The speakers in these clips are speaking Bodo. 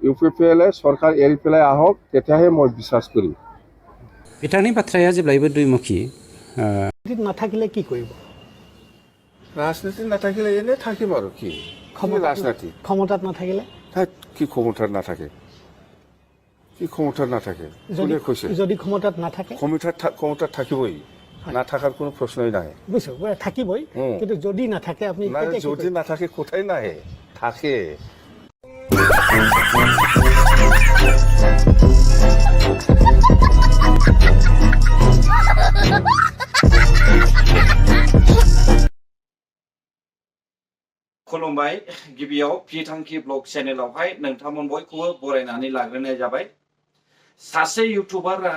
UPPL सरकार एरि पेलाय आहक तेতিয়াহে মই বিশ্বাস কৰিম बिथांनि बाथ्राया जेब्लायबो दुइमुखी नाथाकिले কি কৰিব राजनीति नाथाकिले এনে থাকিম আৰু কি राजनीति ক্ষমতাত নাথাকিলে কি ক্ষমতাত নাথাকে কি ক্ষমতাত নাথাকে কোনে কৈছে যদি ক্ষমতাত নাথাকে ক্ষমতাত থাকিবই না থাকার কোনো প্রশ্নই নাই বুঝছো থাকিবই কিন্তু যদি নাথাকে আপনি যদি নাথাকে কোথায় নাই থাকে खुलुमबाय गिबियाव पिथांखि ब्लग चेनेलावहाय नोंथांमोन बयखौबो बरायनानै लाग्रोनाय जाबाय सासे इउटुबारआ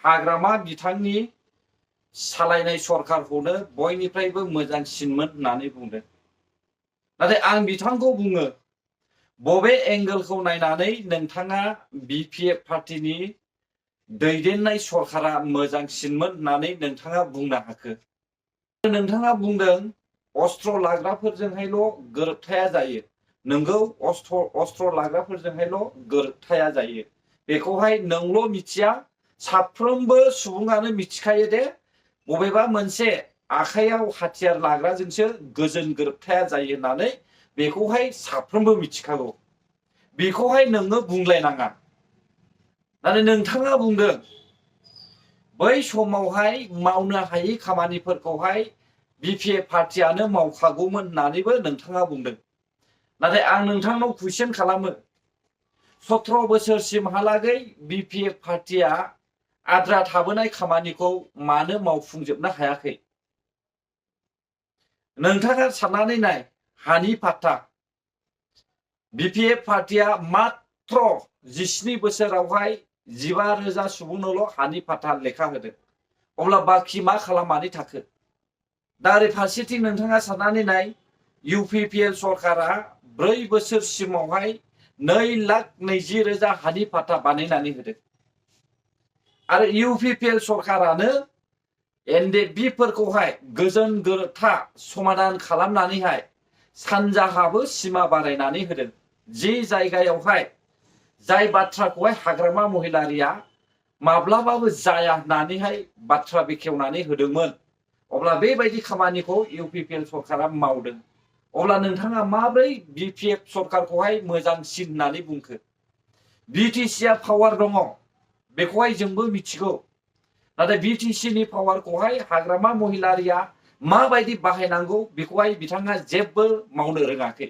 हाग्रामा बिथांनि सालायनाय सरकारखौनो बयनिफ्रायबो मोजांसिनमोन होननानै बुंदों नाथाय आं बिथांखौ बुङो बबे एंगेलखौ नायनानै नोंथाङा बिपिएफ पार्टीनि दैदेननाय सरकारा मोजांसिनमोन होननानै नोंथाङा बुंनो हाखो नोंथाङा बुंदों अस्त्र लाग्राफोरजोंहायल' गोरोबथाया जायो नोंगौ अस्त्र लाग्राफोरजोंहायल' गोरोबथाया जायो बेखौहाय नोंल' मिथिया साफ्रोमबो सुबुङानो मिथिखायो दे बबेबा मोनसे आखायाव हाथियार लाग्राजोंसो गोजोन गोरोबथाया जायो होननानै बेखौहाय साफ्रोमबो मिथिखागौ बेखौहाय नोङो बुंलायनाङा नाथाय नोंथाङा बुंदों बै समावहाय मावनो हायै खामानिफोरखौहाय बिपिएफ पार्टीयानो मावखागौमोन होननानैबो नोंथाङा बुंदों नाथाय आं नोंथांनाव कुइसन खालामो 17 बोसोरसिमहालागै बिपिएफ पार्टीया आद्रा थाबोनाय खामानिखौ मानो मावफुंजोबनो हायाखै नोंथाङा साननानै नाय हानि पाट्टा बिपिएफ पार्टीया मात्र 17 बोसोरावहाय 15,000 सुबुंनोल' हानि पाट्टा लेखा होदों अब्ला बाखि मा खालामनानै थाखो दा ओरै फारसेथिं नोंथाङा साननानै नाय इउपिपिएल सरकारा 4 बोसोरसिमावहाय 2,20,000 हानि पाट्टा बानायनानै होदों आरो इउपिपिएल सरकारानो एनडिएफबि फोरखौहाय गोजोन गोरोबथा समाधान खालामनानैहाय सानजाहाबो सिमा बारायनानै होदों जे जायगायावहाय जाय बाथ्राखौहाय हाग्रामा महिलारिया माब्लाबाबो जाया होननानैहाय बाथ्रा बेखेवनानै होदोंमोन अब्ला बेबायदि खामानिखौ इउपिपिएल सरकारा मावदों अब्ला नोंथाङा माब्रै बिपिएफ सरकारखौहाय मोजांसिन होननानै बुंखो बिटिसिआ पावार दङ बेखौहाय जोंबो मिथिगौ नाथाय बिटिसिनि पावारखौहाय हाग्रामा महिलारिया माबायदि बाहायनांगौ बेखौहाय बिथाङा जेबो मावनो रोङाखै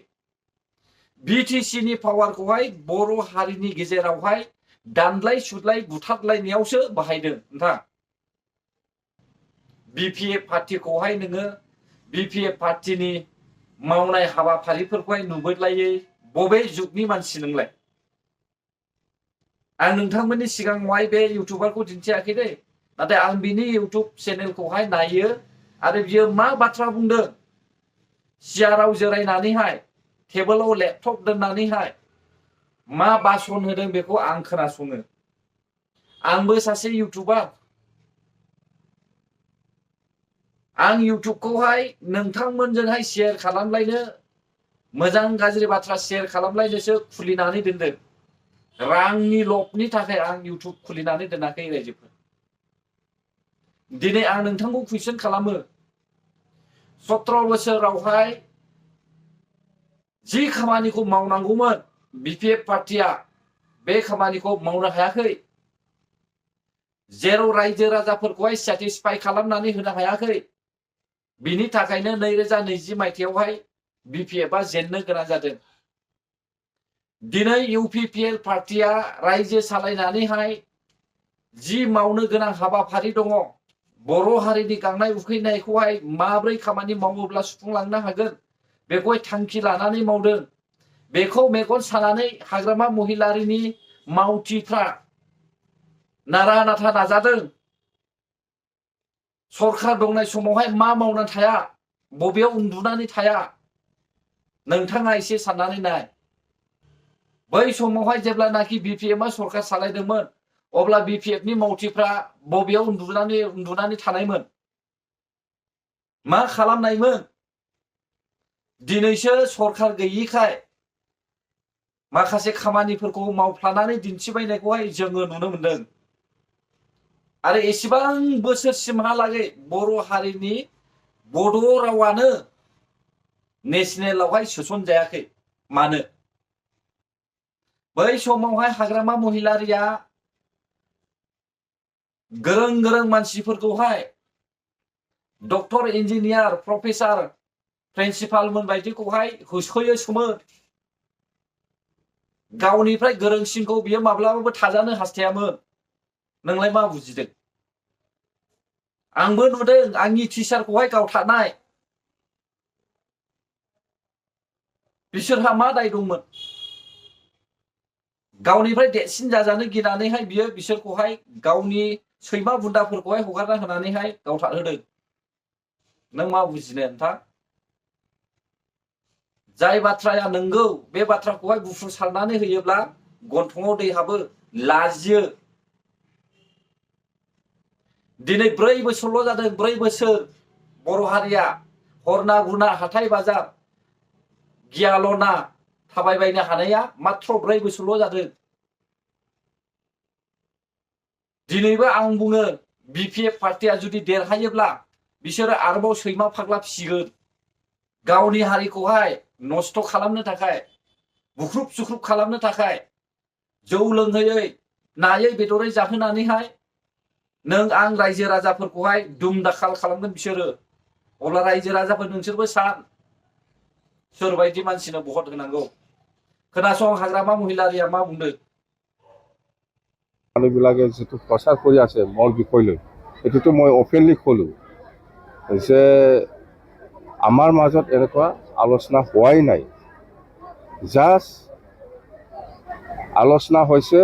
बिटिसिनि पावारखौहाय बर' हारिनि गेजेरावहाय दानलाय सुदलाय बुथारलायनायावसो बाहायदों नोंथां बिपिएफ पार्टीखौहाय नोङो बिपिएफ पार्टीनि मावनाय हाबाफारिफोरखौहाय नुबोलायै बबे जुगनि मानसि नोंलाय आं नोंथांमोननि सिगाङावहाय बे इउटुबारखौ दिन्थियाखै दे नाथाय आं बिनि इउटुब चेनेलखौहाय नायो आरो बियो मा बाथ्रा बुंदों सियाराव जिरायनानैहाय टेबोलाव लेपटप दोननानैहाय मा भाषण होदों बेखौ आं खोनासङो आंबो सासे इउटुबार आं इउटुबखौहाय नोंथांमोनजोंहाय शेयार खालामलायनो मोजां गाज्रि बाथ्रा शेयार खालामलायनोसो खुलिनानै दोनदों रांनि लबनि थाखाय आं इउटुब खुलिनानै दोनाखै रायजोफोर दिनै आं नोंथांखौ कुइसन खालामो 17 बोसोरावहाय जि खामानिखौ मावनांगौमोन बिपिएफ पार्टीया बे खामानिखौ मावनो हायाखै जेराव रायजो राजाफोरखौहाय सेटिसफाइ खालामनानै होनो हायाखै बिनि थाखायनो 2020 मायथाइयावहाय बिपिएफआ जेननो गोनां जादों दिनै इउपिपिएल पार्टीया रायजो सालायनानैहाय जि मावनो गोनां हाबाफारि दङ बर' हारिनि गांनाय उखैनायखौहाय माब्रै खामानि मावोब्ला सुफुंलांनो हागोन बेखौहाय थांखि लानानै मावदों बेखौ मेगन सानानै हाग्रामा महिलारिनि मावथिफ्रा नारा नाथा नाजादों सरकार दंनाय समावहाय मा मावनानै थाया बबेयाव उन्दुनानै थाया नोंथाङा एसे साननानै नाय बै समावहाय जेब्लानाखि बिपिएफआ सरकार सालायदोंमोन अब्ला बिपिएफनि मावथिफ्रा बबेयाव उन्दुनानै थानायमोन मा खालामनायमोन दिनैसो सरकार गैयिखाय माखासे खामानिफोरखौ मावफ्लानानै दिन्थिबायनायखौहाय जोङो नुनो मोनदों। आरो एसेबां बोसोरसिमहालागै बर' हारिनि बड' रावानो नेसनेलावहाय सोसनजायाखै। मानो? बै समावहाय हाग्रामा महिलारिया गोरों गोरों मानसिफोरखौहाय डक्टर, इन्जिनियार, प्रफेसार, प्रिन्सिपालमोन बायदिखौहाय होसोयोसोमोन। गावनिफ्राय गोरोंसिनखौ बियो माब्लाबाबो थाजानो हास्थायामोन। नोंलाय मा बुजिदों? आंबो नुदों आंनि टिचारखौहाय गावथारनाय। बिसोरहा मा दाय दंमोन? गावनिफ्राय देरसिन जाजानो गिनानैहाय बियो बिसोरखौहाय गावनि सैमा बुन्दाफोरखौहाय हगारना होनानैहाय गावथारहोदों। नों मा बुजिनो नोंथां? जाय बाथ्राया नंगौ बे बाथ्राखौहाय बुफ्रुसारनानै होयोब्ला गन्थङाव दै हाबो, लाजियो। दिनै 4 बोसोरल' जादों, 4 बोसोर बर' हारिया हरना गुना हाथाय बाजार गियालना थाबायबायनो हानाया माथ्र 4 बोसोरल' जादों। दिनैबो आं बुङो BPF पार्टिया जुदि देरहायोब्ला बिसोरो आरोबाव सैमा फाग्ला फिसिगोन। गावनि हारिखौहाय नस्थ' खालामनो थाखाय, बुख्रुब सुख्रुब खालामनो थाखाय, जौ लोंहोयै नायै बेदरै जाहोनानैहाय नों आं रायजो राजाफोरखौहाय दुम दाखाल खालामगोन बिसोरो। अब्ला रायजो राजाफोर नोंसोरबो सान सोरबायदि मानसिनो भट होनांगौ। खोनासं हाग्रामा महिलारिया मा बुंदों। মানুহবিলাকে যিটো প্ৰচাৰ কৰি আছে মোৰ বিষয় লৈ, সেইটোতো মই অপেনলি ক'লোঁ যে আমাৰ মাজত এনেকুৱা আলোচনা হোৱাই নাই। জাষ্ট আলোচনা হৈছে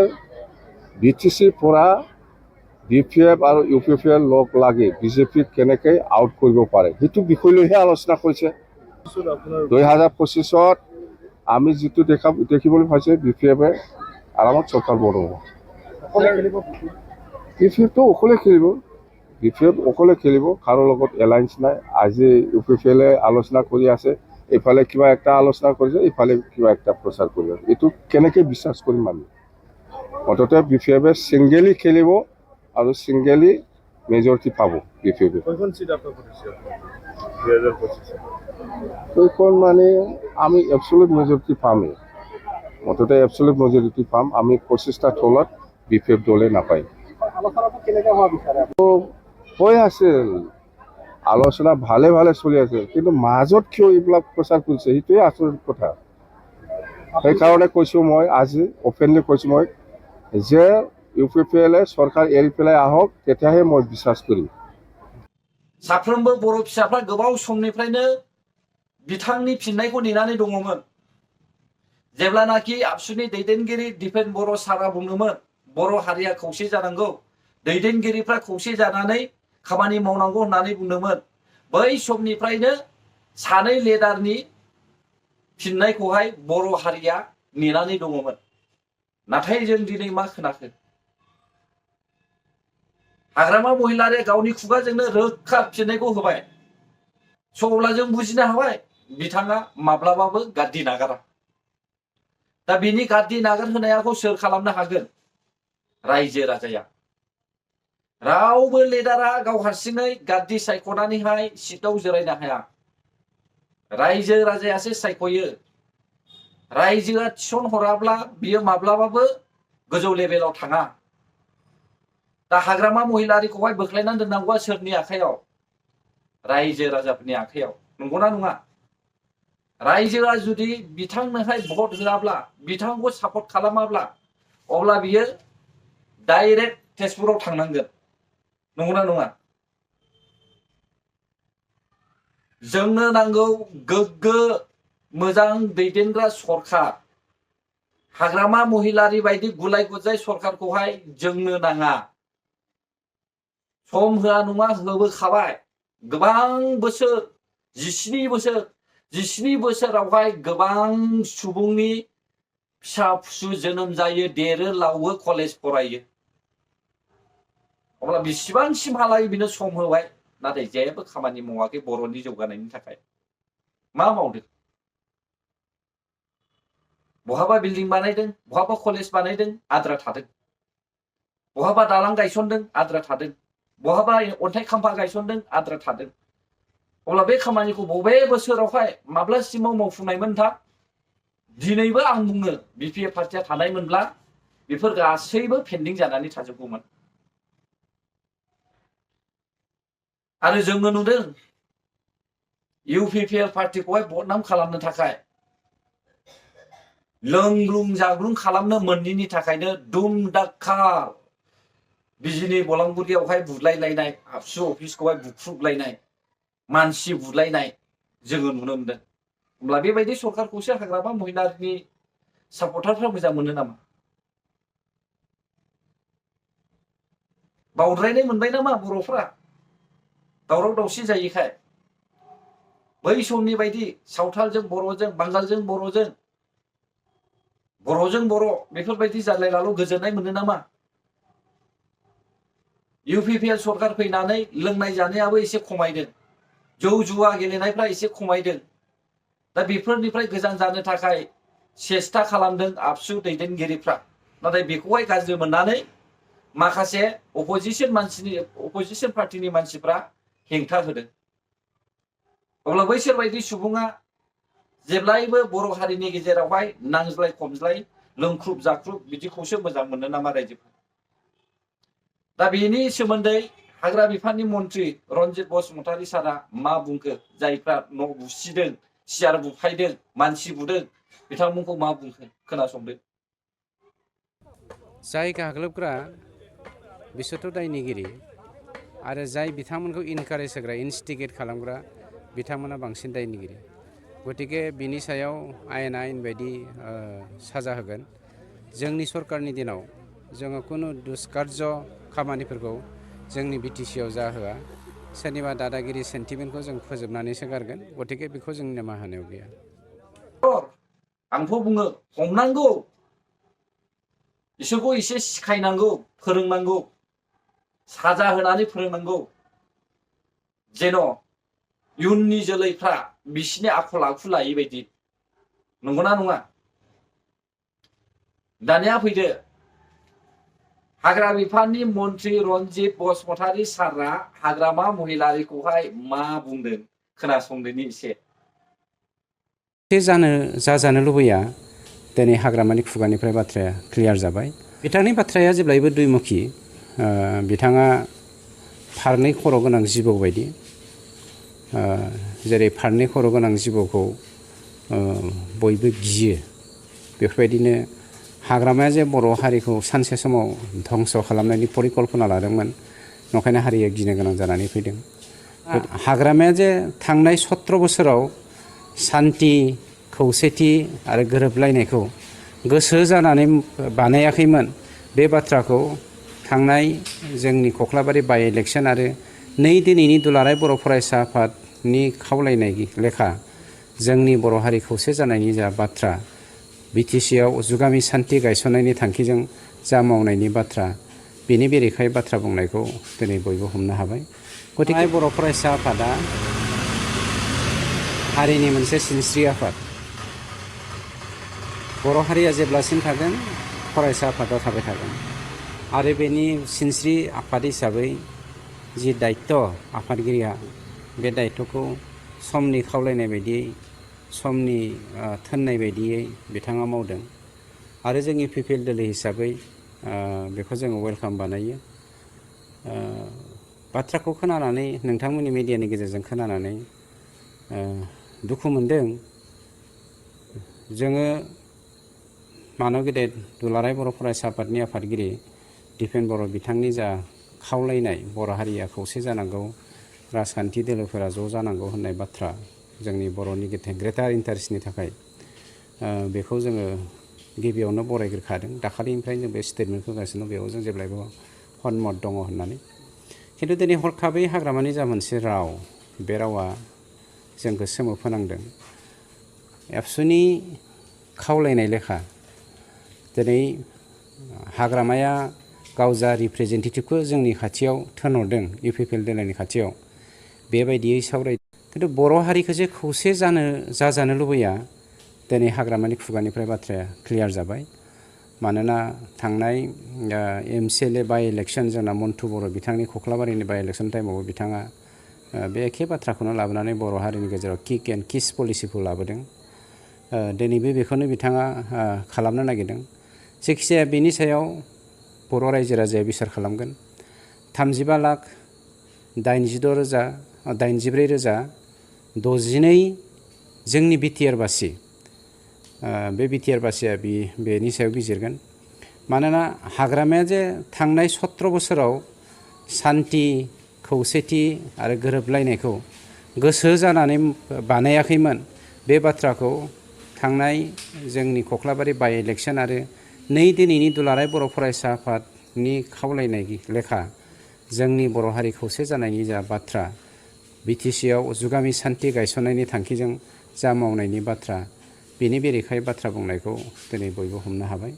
BTCৰ পৰা BPF আৰু UPPৰ লগ লাগি বিজেপিক কেনেকৈ আউট কৰিব পাৰে সেইটো বিষয় লৈহে আলোচনা কৰিছে। 2025ত আমি যিটো দেখিবলৈ পাইছে BPFে আৰামত চৰকাৰ বনাব। BPFটো অকলে খেলিব, BPF অকলে খেলিব, কাৰো লগত এলায়েন্স নাই। আজি UPPলে আলোচনা কৰি আছে, এইফালে কিবা একটা আলোচনা কৰিছে, এইফালে কিবা একটা প্ৰচাৰ কৰি আছে। এইটো কেনেকৈ বিশ্বাস কৰিম আমি? মুঠতে BPFে ছিংগেলি খেলিব আৰু ছিংগেলি মেজৰিটি পাব BPFে। সেইখন মানে আমি এবছলুট মেজৰিটি পামেই। মুঠতে এবছলুট মেজৰিটি পাম আমি। 25টা তলত BPF দলে নাপায়। হৈ আছিল আলোচনা ভালে ভালে চলি আছে, কিন্তু মাজত কিয় এইবিলাক প্ৰচাৰ কৰিছে সেইটোৱে আচৰিত কথা। সেইকাৰণে কৈছোঁ মই আজি অপেনলি কৈছোঁ মই যে UPPলে চৰকাৰ এৰি পেলাই আহক, তেতিয়াহে মই বিশ্বাস কৰিম। साफ्रोमबो बर' फिसाफ्रा गोबाव समनिफ्रायनो बिथांनि फिननायखौ नेनानै दङमोन। जेब्लानाखि आबसुनि दैदेनगिरि दिपेन बर' सारा बुङोमोन बर' हारिया खौसे जानांगौ, दैदेनगिरिफ्रा खौसे जानानै खामानि मावनांगौ होननानै बुंदोंमोन। बै समनिफ्रायनो सानै लिडारनि फिननायखौहाय बर' हारिया नेनानै दङमोन। नाथाय जों दिनै मा खोनाखो? हाग्रामा महिलारिया गावनि खुगाजोंनो रोखा फिननायखौ होबाय। अब्ला जों बुजिनो हाबाय बिथाङा माब्लाबाबो गाद्दि नागारा। दा बिनि गाद्दि नागारहोनायखौ सोर खालामनो हागोन? रायजो राजाया। रावबो लिडारा गाव हारसिङै गाद्दि सायख'नानैहाय सिटआव जिरायनो हाया। रायजो राजायासो सायख'यो। रायजोआ थिसनहराब्ला बियो माब्लाबाबो गोजौ लेभेलाव थाङा। दा हाग्रामा महिलारिखौहाय बोख्लायनानै दोननांगौआ सोरनि आखायाव? रायजो राजाफोरनि आखायाव। नंगौना नङा? रायजोआ जुदि बिथांनोहाय भट होआब्ला, बिथांखौ सापर्ट खालामाब्ला, अब्ला बियो डाइरेक्ट तेजपुराव थांनांगोन। नंगौना नङा? जोंनो नांगौ गोग्गो मोजां दैदेनग्रा सरकार। हाग्रामा महिलारि बायदि गुलाय गुजाय सरकारखौहाय जोंनो नाङा। सम होआ नङा होबोखाबाय। गोबां बोसोर 17 बोसोरावहाय गोबां सुबुंनि फिसा फिसौ जोनोम जायो, देरो, लावो, कलेज फरायो। अब्ला बेसेबांसिमहालागै बिनो सम होबाय, नाथाय जेबो खामानि मावाखै बर'नि जौगानायनि थाखाय। मा मावदों? बहाबा बिल्डिं बानायदों, बहाबा कलेज बानायदों, आद्रा थादों। बहाबा दालां गायसनदों, आद्रा थादों। बहाबा अन्थाइ खाम्फा गायसनदों, आद्रा थादों। अब्ला बे खामानिखौ बबे बोसोरावहाय माब्लासिमाव मावफुंनायमोन नोंथां? दिनैबो आं बुङो बिपिएफ पार्टिया थानायमोनब्ला बेफोर गासैबो पेन्डिं जानानै थाजोबगौमोन। आरो जोङो नुदों इउपिपिएल पार्टिखौहाय बदनाम खालामनो थाखाय लोंग्लुं जाग्लुं खालामनो मोनैनि थाखायनो दुम दाखाल बिजिनि बलांगुरियावहाय बुलायलायनाय, आबसु अफिसखौहाय बुख्रुबलायनाय, मानसि बुलायनाय जोङो नुनो मोनदों। होमब्ला बेबायदि सरकारखौसो हाग्रामा महिलारिनि सापर्टारफ्रा मोजां मोनो नामा? बावद्रायनाय मोनबाय नामा बर'फ्रा दावराव दावसि जायैखाय? बै समनि बायदि सावथालजों बर'जों, बांगालजों बर'जों, बर'जों बर' बेफोरबायदि जालायलाल' गोजोननाय मोनो नामा? इउपिपिएल सरकार फैनानै लोंनाय जानायाबो एसे खमायदों, जौ जुवा गेलेनायफ्रा एसे खमायदों। दा बेफोरनिफ्राय गोजान जानो थाखाय सेस्था खालामदों आबसु दैदेनगिरिफ्रा। नाथाय बेखौहाय गाज्रि मोननानै माखासे अपोजिशन पार्टिनि मानसिफ्रा हेंथा होदों। अब्ला बैसोर बायदि सुबुङा जेब्लायबो बर' हारिनि गेजेरावहाय नांज्लाय खमज्लाय, लोंख्रुब जाख्रुब बिदिखौसो मोजां मोनो नामा रायजोफोरा? दा बेनि सोमोन्दै हाग्रा बिफाननि मन्त्रि रन्जित बसुमतारी सारा मा बुंखो? जायफ्रा न' बुसिदों, सियार बुफायदों, मानसि बुदों, बिथांमोनखौ मा बुंखो खोनासंदो। जाय गाग्लोबग्रा बिसोरथ' दायनिगिरि, आरो जाय बिथांमोनखौ इनकारेज होग्रा, इनस्टिगेट खालामग्रा बिथांमोना बांसिन दायनिगिरि। गतिके बिनि सायाव आयेना आयेन बायदि साजा होगोन। जोंनि सरकारनि दिनाव जोङो खुनु दुष्कार्य खामानिफोरखौ जोंनि बिटिसिआव जाहोआ। सोरनिबा दादागिरि सेन्टिमेन्टखौ जों फोजोबनानैसो गारगोन। गतिके बेखौ जोंनि निमाहा होनायाव गैया। आंथ' बुङो हमनांगौ, बिसोरखौ एसे सिखायनांगौ, फोरोंनांगौ, साजा होनानै फोरोंनांगौ, जेन' इयुननि जोलैफ्रा बिसिनि आखल आखु लायै बायदि। नंगौना नङा? दानिया फैदो, हाग्रा बिफाननि मन्त्रि रन्जित बसुमतारी सारआ हाग्रामा महिलारिखौहाय मा बुंदों खोनासंदोनि एसे। जाजानो लुबैया, दिनै हाग्रामानि खुगानिफ्राय बाथ्राया क्लियार जाबाय। बिथांनि बाथ्राया जेब्लायबो दुइमुखि। बिथाङा फारनै खर' गोनां जिबौ बायदि। जेरै फारनै खर' गोनां जिबौखौ बयबो गियो, बेफोरबायदिनो हाग्रामाया जे बर' हारिखौ सानसे समाव धंस' खालामनायनि परिकल्पना लादोंमोन, नंखायनो हारिया गिनो गोनां जानानै फैदों। हाग्रामाया जे थांनाय 17 बोसोराव सान्थि, खौसेथि आरो गोरोबलायनायखौ गोसो जानानै बानायाखैमोन, बे बाथ्राखौ थांनाय जोंनि कख्लाबारि बाइ इलेक्सन आरो दिनैनि दुलाराय बर' फरायसा आफादनि खावलायनाय लेखा जोंनि बर' हारि खौसे जानायनि जा बाथ्रा, बिटिसिआव जुगामि सान्थि गायसननायनि थांखिजों जा मावनायनि बाथ्रा, बेनि बेरेखायै बाथ्रा बुंनायखौ दिनै बयबो हमनो हाबाय। गतिके बर' फरायसा आफादा हारिनि मोनसे सिनस्रि आफाद। बर' हारिया जेब्लासिम थागोन, फरायसा आफादा थाबाय थागोन। आरो बेनि सिनस्रि आफाद हिसाबै जि दायित्य आफादगिरिया, बे दायित्वखौ समनि खावलायनाय बायदियै, समनि थोननाय बायदियै बिथाङा मावदों। आरो जों इउपिपिएल दोलो हिसाबै बेखौ जोङो वेलकाम बानायो। बाथ्राखौ खोनानानै, नोंथांमोननि मिडियानि गेजेरजों खोनानानै दुखु मोनदों। जोङो मानव गेदेर दुलाराय बर' फरायसा आफादनि आफादगिरि दिपेन बर' बिथांनि जा खावलायनाय, बर' हारिया खौसे जानांगौ, राजखान्थि दोलोफोरा ज' जानांगौ होननाय बाथ्रा, जोंनि बर'नि ग्रेटार इन्टारेस्टनि थाखाय, बेखौ जोङो गिबियावनो बरायग्रोखादों। दाखालिनिफ्रायनो जों बे स्टेटमेन्टखौ होगासिनो, बेयाव जों जेब्लायबो हनमत दङ होननानै। खिन्थु दिनै हरखाबै हाग्रामानि जा मोनसे राव, बे रावा जोंखौ सोमोफोनांदों। एबसुनि खावलायनाय लेखा दिनै हाग्रामाया गाव जा रिप्रेजेन्टेटिभखौ जोंनि खाथियाव थिनहरदों, इउपिपिएल दोलोनि खाथियाव, बेबायदियै सावराय। खिन्थु बर' हारिखौ जे खौसे जाजानो लुबैया, दिनै हाग्रामानि खुगानिफ्राय बाथ्राया क्लियार जाबाय मानोना थांनाय MCLA बाइ इलेक्सन जोंना मन्टु बर' बिथांनि खख्लाबारिनि बाइ इलेक्सन टाइमावबो बिथाङा बे एखे बाथ्राखौनो लाबोनानै बर' हारिनि गेजेराव किक एन्ड किस पलिसिखौ लाबोदों। दिनैबो बेखौनो बिथाङा खालामनो नागिरदों। जायखिजाया बेनि सायाव बर' रायजो राजाया बिसार खालामगोन। 35,86,83,63 जोंनि बिटिआर बासि बे बिटिआर बासिया बेनि सायाव बिजिरगोन। मानोना हाग्रामाया जे थांनाय 17 बोसोराव सान्थि खौसेथि आरो गोरोबलायनायखौ गोसो जानानै बानायाखैमोन बे बाथ्राखौ थांनाय जोंनि खख्लाबारि बाइ इलेक्सन आरो दिनैनि दुलाराय बर' फरायसा आफादनि खावलायनाय लेखा जोंनि बर' हारि खौसे जानायनि जा बाथ्रा BTCआव जुगामि सान्थि गायसननायनि थांखिजों जा मावनायनि बाथ्रा बेनि बेरेखायै बाथ्रा बुंनायखौ दिनै बयबो हमनो हाबाय।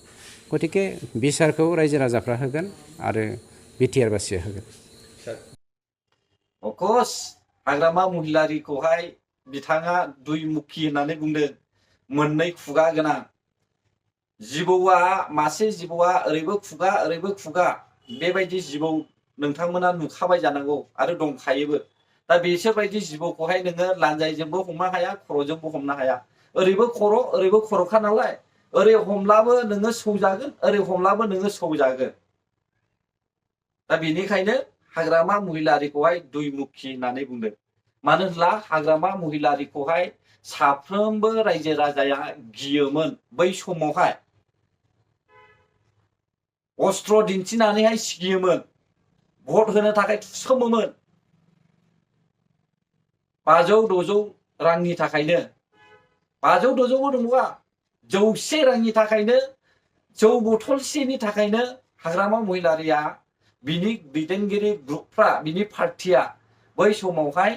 गतिके बिसारखौ रायजो राजाफ्रा होगोन आरो बिटिआर बासिया होगोन। अकस हाग्रामा महिलारिखौहाय बिथाङा दुइमुखि होननानै बुंदों, मोननै खुगा गोनां। जिबौआ मासे जिबौआ ओरैबो खुगा बेबायदि जिबौ नोंथांमोना नुखाबाय जानांगौ आरो दंखायोबो। दा बिसोरबायदि जिबौखौहाय नोङो लान्जायजोंबो हमनो हाया, खर'जोंबो हमनो हाया। ओरैबो खर'खा नालाय, ओरै हमलाबो नोङो सौजागोन, ओरै हमलाबो नोङो सौजागोन। दा बेनिखायनो हाग्रामा महिलारिखौहाय दुइमुखि होननानै बुंदों। मानो होनब्ला हाग्रामा महिलारिखौहाय साफ्रोमबो रायजो राजाया गियोमोन बै समावहाय। अस्त्र दिन्थिनानैहाय सिगियोमोन, भट होनो थाखाय थुसोमोमोन। 500-600 रांनि थाखायनो, 500-600बो नङा, 100 रांनि थाखायनो, जौ बथलसेनि थाखायनो हाग्रामा महिलारिया बिनि दैदेनगिरि ग्रुपफ्रा, बिनि पार्टिया बै समावहाय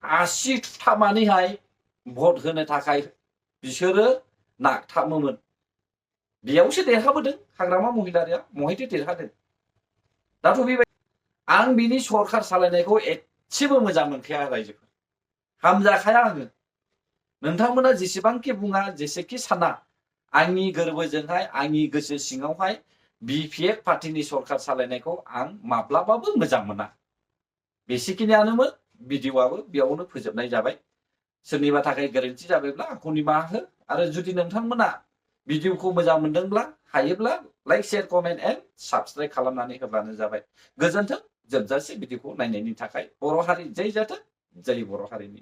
आसि थुथाबनानैहाय भट होनो थाखाय बिसोरो नागथाबोमोन। बेयावसो देरहाबोदों हाग्रामा महिलारिया, महायथो देरहादों। दाथ' बेबायदि आं बिनि सरखार सालायनायखौ एसेबो मोजां मोनखाया रायजोफोर, हामजाखाया आङो। नोंथांमोना जेसेबांखि बुङा, जेसेखि साना, आंनि गोरबोजोंहाय, आंनि गोसो सिङावहाय BPF पार्टिनि सरखार सालायनायखौ आं माब्लाबाबो मोजां मोना। बेसेखिनियानोमोन। भिडिअ'आबो बेयावनो फोजोबनाय जाबाय। सोरनिबा थाखाय गोरोन्थि जाबायब्ला आंखौ निमाहा हो। आरो जुदि नोंथांमोना भिडिअ'खौ मोजां मोनदोंब्ला हायोब्ला like, share, comment and subscribe खालामनानै होब्लानो जाबाय। गोजोन्थों जोबजासे भिडिअ'खौ नायनायनि थाखाय। बर' हारि जै जाथों, जै बर' हारिनि।